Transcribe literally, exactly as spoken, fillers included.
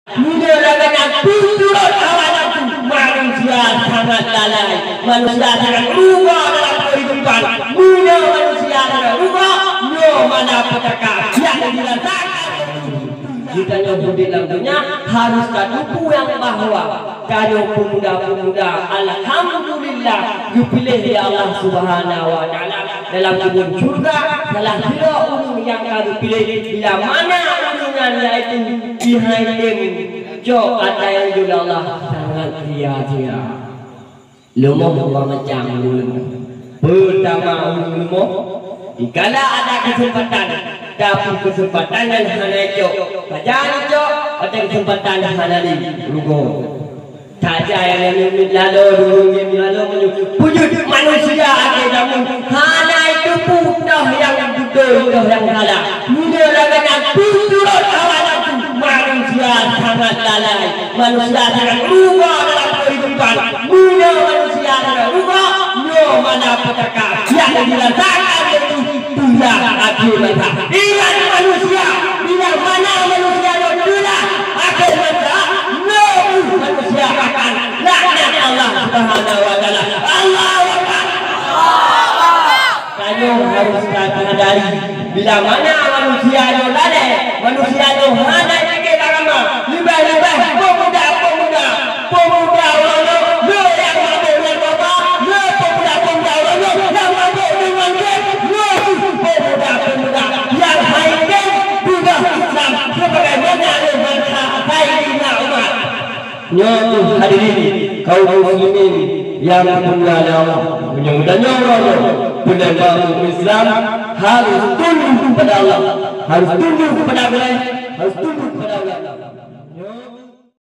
Meunyoe lagèe nyan peuturot hawa nafsu, manusia sangat lalai, manusia sangat rugoe dalam kehidupan. Meunyoe manusia sangat rugoe, nyoe mana peutaka nyang dirasakan. Geutanyoe udép lam donya harôh tateupeue nyang bahwa tanyoe peumuda-peumuda, alhamdulillah, geupiléh lé Allah Subhanahu wa Taala dalam keubon syurga. Salah sidroe ureueng nyang ka geupiléh, bila mana ureueng nyan, yaitu Ibrahim, cok ata nyang geujok lé Allah sangat sia-sia. Leumoh dua macam ureueng leumoh. Peurtama, ureueng leumoh dikala ada keuseumpatan, tapi keuseumpatan nyan hana icok. Sajan icok, watèe keuseumpatan hana lé, rugoe. Saja nyang leumoh lalo, ureueng lalo meunyoe peujeuet manusia akhé jameun hana iteupeue toh nyang beutôi, toh nyang salah. Meunyoe lagèe nyan peuturot hawa nafsu, manusia sangat lalai, manusia sangat rugoe dalam kehidupan. Meunyoe manusia sangat rugoe, nyoe mana peutaka nyang dirasakan lé jih teulah akhé masa. Ingat manusia, bila mana manusia nyoe teulah akhé masa, nyoe manusia akan laknat Allah Subhanahu wa Taala. Allahu Akbar. Tanyoe harôh tasadari, bila mana manusia nyoe lalè, manusia nyoe hana pike agama, leubeh-leubeh peumuda-peumuda, peumuda uroe nyoe, le nyang mabök ngon raba, le peumuda-peumuda uroe nyoe nyang mabök deungon gét, le peumuda-peumuda nyang hai gét beudôh Islam, sebagaimana lé masa Saidina Umar. Nyoe kheueh hadirin kaum muslimin nyang dimuliakan Allah. Meunyoe geutanyoe uroe nyoe, peuleumbah umat Islam harôh tunduk kepada Allah, harôh tunduk kepada agama, harôh tunduk kepada ulama.